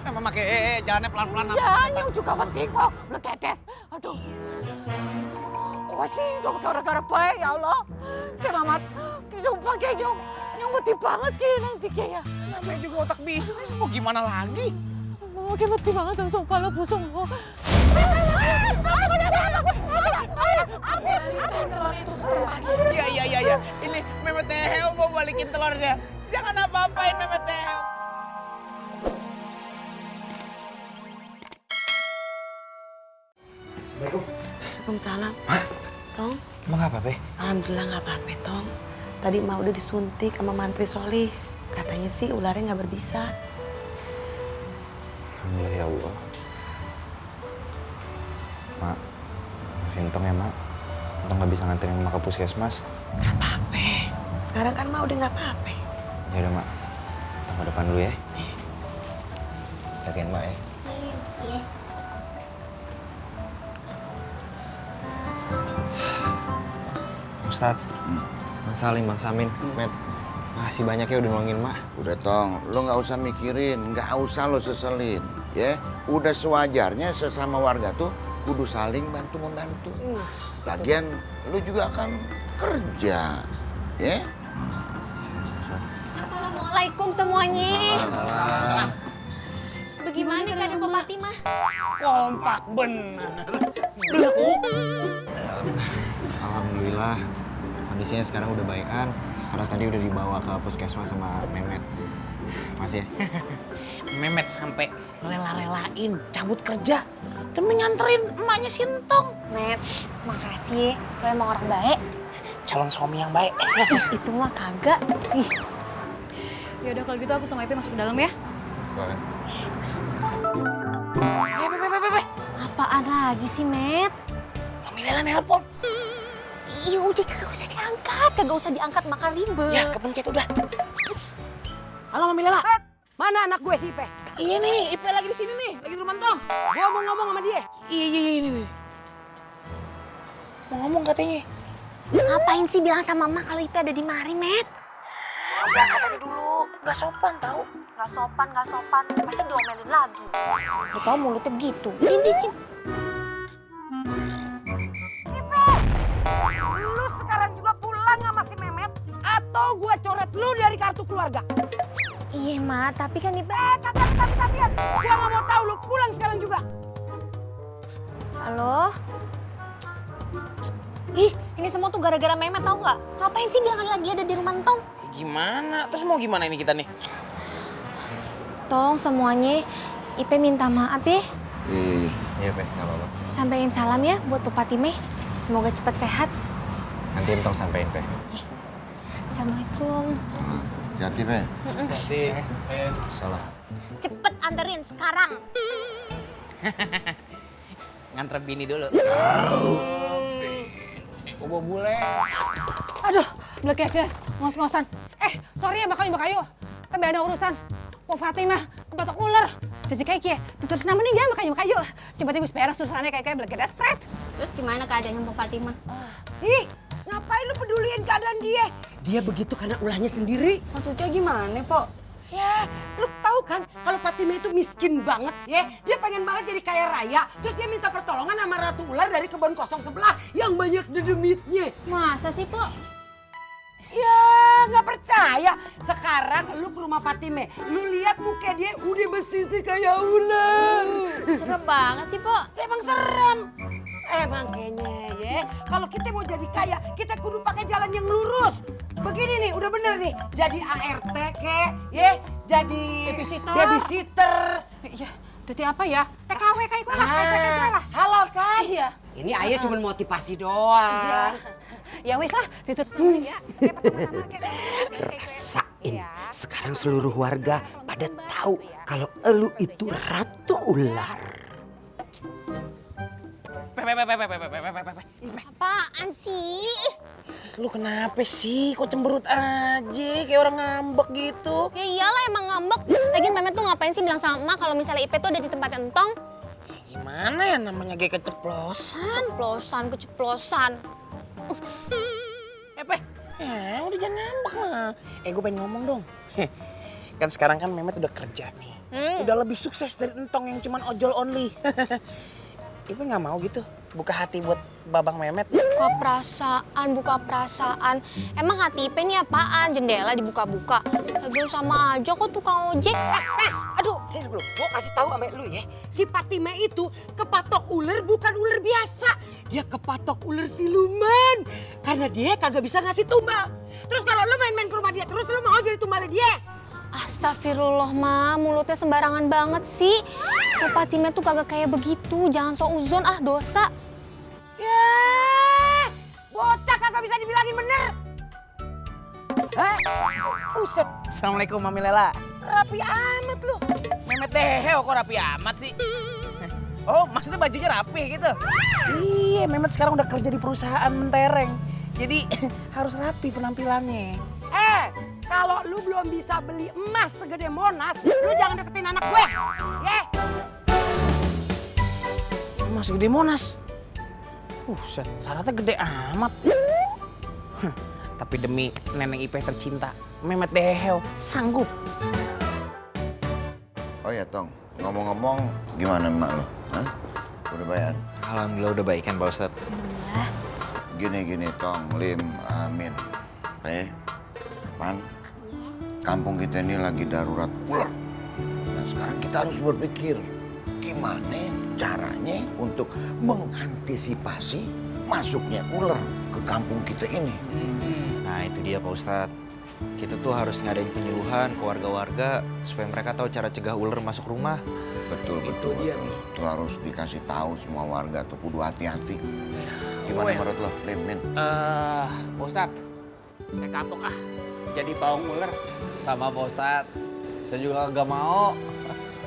Memang pakai jalannya pelan-pelan. Ya, yang juga penting kok. Blekedes. Aduh. Kok sih dong gara-gara baik ya Allah. Kayak Mamat, sumpah kayak yang beti banget kayak nanti kayak. Namanya juga otak bisnis, mau gimana lagi? Oh, kayak beti banget dong, sumpah lo busung. Iya. Ini Memet Neheo mau balikin telurnya. Jangan apa-apain Memet Neheo. Assalamualaikum. Waalaikumsalam. Hah? Tong, Emang apa, Pe? alhamdulillah nggak apa-apa, Tong. Tadi emak udah disuntik sama mantri Solih. Katanya sih ularnya nggak berbisa. Alhamdulillah ya Allah. Mak, maafin Tong ya, Mak. Tong nggak bisa nganterin Mak ke puskesmas. Nggak apa-apa. Sekarang kan emak udah nggak apa-apa. Ya udah, Mak. Tong ke depan dulu ya. Jagain Mak ya. Ustadz, Bang Salim, Bang Samin, Met, makasih banyak ya udah nolongin Mak. Udah Tong, lo nggak usah mikirin, nggak usah lo seselin, ya. Udah sewajarnya sesama warga tuh kudu saling bantu-membantu. Lagian lo juga akan kerja, ya. Assalamualaikum semuanya. Salam. Bagaimana keadaan Pak Fatimah? Kompak bener. Alhamdulillah, kondisinya sekarang udah baikan. Karena tadi udah dibawa ke puskesmas sama Memet. Makasih ya. Memet sampai rela-relain cabut kerja demi nganterin emaknya Sintong. Met, makasih. Lo emang orang baik. Calon suami yang baik. Itu mah kagak. Ih, Ya udah kalau gitu aku sama Ipe masuk ke dalam ya. Silakan. Be. apaan lagi sih, Met? Mami Lela nelpon. Iya udah kagak usah diangkat makan ribet. Ya kepencet udah. Halo Mami Lela. Mana anak gue si Ipe? Iya nih, Ipe lagi di sini nih, lagi di rumah Tong. Gue mau ngomong sama dia. Iya ini. Mau ngomong katanya. Ngapain sih bilang sama Mama kalau Ipe ada di mari, Met? Udah katanya dulu, gak sopan tau. Gak sopan. Pasti diomelin lagi. Lo tau mulutnya begitu. Dikit. Lu sekarang juga pulang sama si Memet atau gue coret lu dari kartu keluarga? Iya, Ma, tapi kan Ipe... Tapi-tapian. Gue nggak mau tahu lu pulang sekarang juga. Halo? Ih, ini semua tuh gara-gara Memet tau nggak? Ngapain sih bilang lagi ada di rumah Tong? Gimana? Terus mau gimana ini kita nih? Tong, semuanya Ipe minta maaf ya. Iya, Pe, nggak apa-apa. Sampaiin salam ya buat Bu Fatimah. Semoga cepat sehat. Nanti Tong sampein, Pe. Assalamualaikum. Hati-hati, Pe. Salam. Cepet anterin sekarang. Nganter bini dulu. Bobo bule. Aduh, blekedes, ngos-ngosan. Sorry ya Mbak Kayu. Tapi ada urusan. Po Fatimah kebatok ular. Jadi kayak terus nama nih ya Mbak Kayu. Simpati gue beres urusannya kayak blekedes pret. Terus gimana keadaannya Bu Fatimah? Ih, ngapain lu peduliin keadaan dia? Dia begitu karena ulahnya sendiri. Maksudnya gimana, Po? Ya, lu tahu kan kalau Fatimah itu miskin banget ya. Dia pengen banget jadi kaya raya. Terus dia minta pertolongan sama Ratu Ular dari kebun kosong sebelah yang banyak dedemitnya. Masa sih, Po? Ya, nggak percaya. Sekarang lu ke rumah Fatimah. Lu lihat muka dia udah bersisi kayak ular. Serem banget sih, Po. Emang serem. Emang kayaknya ya. Kalau kita mau jadi kaya, kita kudu pakai jalan yang lurus. Begini nih, udah bener nih. Jadi ART kek, ya. Jadi babysitter. Iya, jadi apa ya? TKW kayak gue lah, lah. Halal kan? Iya. Ini ayah cuma motivasi doang. Ya wis lah, ditutup sama ya. Rasain, sekarang seluruh warga pada tahu kalau elu itu ratu ular. Apaan sih? Lu kenapa sih? Kok cemberut aja? Kayak orang ngambek gitu. Ya iyalah emang ngambek. Lagian Memet tuh ngapain sih bilang sama Emak kalau misalnya Ipe tuh ada di tempat Entong? Gimana ya namanya kayak keceplosan? Keceplosan. Udah jangan ngambek mah. Gue pengen ngomong dong. Kan sekarang kan Mehmet udah kerja nih. Udah lebih sukses dari Entong yang cuman ojol only. Ipe nggak mau gitu buka hati buat Babang Mehmet. Buka perasaan. Emang hati Ipe ini apaan? Jendela dibuka-buka. Lagian sama aja kok tukang ojek. Aduh, sini bro, gua kasih tahu sama lu ya. Si Patime itu kepatok ular bukan ular biasa. Dia kepatok ular siluman. Karena dia kagak bisa ngasih tumbal. Terus kalau lu main-main ke rumah dia terus, lu mau jadi tumbalnya dia. Astagfirullah, Ma. Mulutnya sembarangan banget sih. Kok Fatime tuh kagak kayak begitu. Jangan sok uzon, dosa. Ya, bocah kagak bisa dibilangin bener. Buset. Assalamualaikum Mami Lela. Rapi amat lu. Mehmet Deheo kok rapi amat sih? Oh, maksudnya bajunya rapi gitu? Iya, Mehmet sekarang udah kerja di perusahaan mentereng. Jadi harus rapi penampilannya. Kalau lu belum bisa beli emas segede Monas, lu jangan deketin anak gue. Ya. Emas gede Monas. Buset, syaratnya gede amat. Tapi demi nenek Ipe tercinta, Mehmet Deheo sanggup. Oh ya Tong, ngomong-ngomong gimana emak lo? Hah? Udah bayan? Alhamdulillah udah baikan Pak Ustadz. Gini Tong, Lim, Amin. Pan, kampung kita ini lagi darurat ular. Nah sekarang kita harus berpikir gimana caranya untuk mengantisipasi masuknya ular ke kampung kita ini. Nah itu dia Pak Ustadz. Kita tuh harus ngadain penyuluhan ke warga-warga supaya mereka tahu cara cegah ular masuk rumah. Betul. Itu harus dikasih tahu semua warga tuh kudu hati-hati. Gimana menurut lo, Lim, Min? Pak Ustadz, saya kapok jadi pawang ular. Sama Pak Ustadz, saya juga gak mau.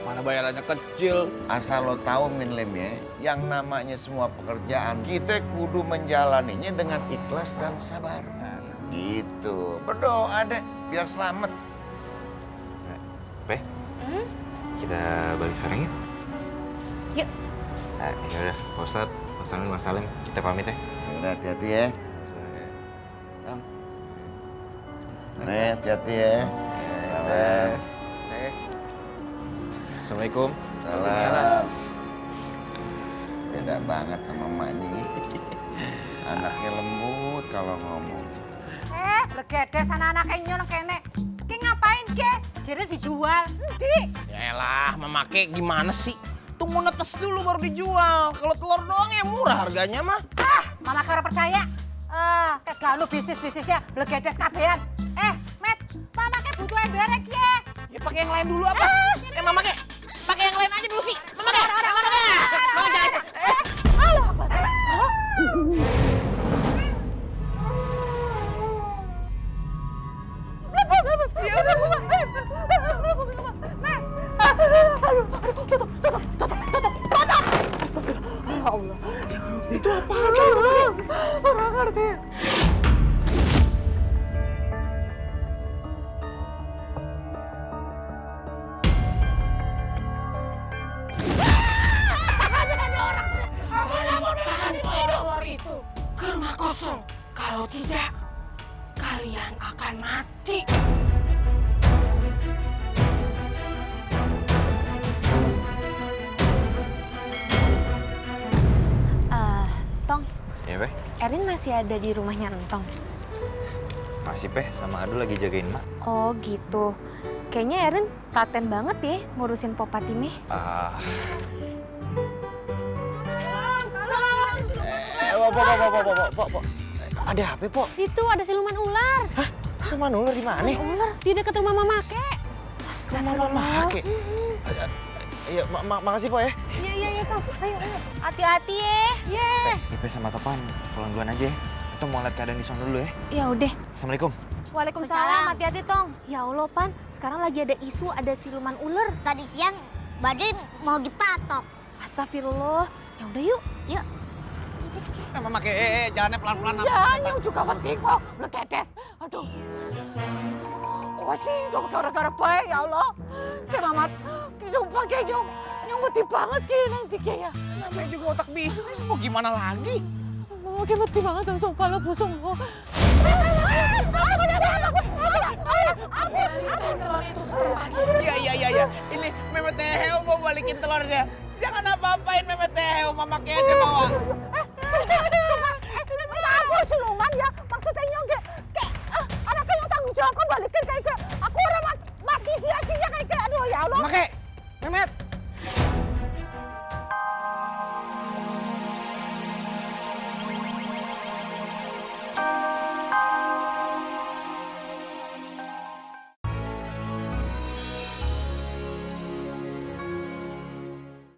Mana bayarannya kecil. Asal lo tahu Min Lim ya, yang namanya semua pekerjaan kita kudu menjalaninya dengan ikhlas dan sabar. Gitu, berdoa deh biar selamat. Pe, kita balik sekarang yuk. Yuk. Nah, yaudah, Pak Ustadz, Mas Salim, kita pamit ya. Udah hati-hati ya. Hati-hati ya. Salam. Assalamualaikum. Salam. Beda banget sama emaknya nih. Anaknya lembut kalau ngomong. Legedes anak-anak nyolong kene. Ki ngapain ke? Jadi dijual. Endi? Yaelah, memakai gimana sih? Tunggu netes dulu baru dijual. Kalau telur doang ya murah harganya mah. Malah karo percaya. Kagak lu bisnisnya legedes kabehan. Met, mamake butuh emberek ya. Ya pakai yang lain dulu apa? Mama ke, pakai yang lain aja dulu sih. Mama ke, Mama jangan. Alah, apa? Ya udah, tutup. Astagfirullah. Ya Allah. Itu apa? Orang ngerti. Itu ke rumah kosong. Kalau tidak, kalian akan mati. Tong, Iya, Pe? Erin masih ada di rumahnya Entong. Masih, Pe, sama Adu lagi jagain Mak. Oh gitu. Kayaknya Erin paten banget ya ngurusin Pop Fatime. Pok. Ada apa, Pok? Itu ada siluman ular. Hah? Siluman ular di mana? Ular di dekat rumah Mama Ke. Mama Ke. Iya, makasih, Pok ya. Iya, Tong. Ayo. Hati-hati ya. Ipe sama Topan pulang duluan aja ya. Kita mau lihat keadaan di sana dulu ya. Ya udah. Assalamualaikum. Waalaikumsalam. Hati-hati, Tong. Ya Allah, Pan. Sekarang lagi ada isu ada siluman ular. Tadi siang Badin mau dipatok. Astagfirullah. Ya udah yuk. Yuk. Mama ke, jalannya pelan-pelan. Ya, nyong juga penting kok. Legedes. Aduh. Kok sih kok gara-gara baik ya Allah. Kayak Mamat. Sumpah kayak nyong mati banget kayak nanti kayak. Namanya juga otak bisnis, mau gimana lagi? Mama kayak mati banget sumpah lo busung lo. Aku siluman ya, maksudnya nyong kayak anaknya yang tanggung jawab kok balikin kayak aku orang mati sia-sia kayak aduh ya Allah. Make, Memet,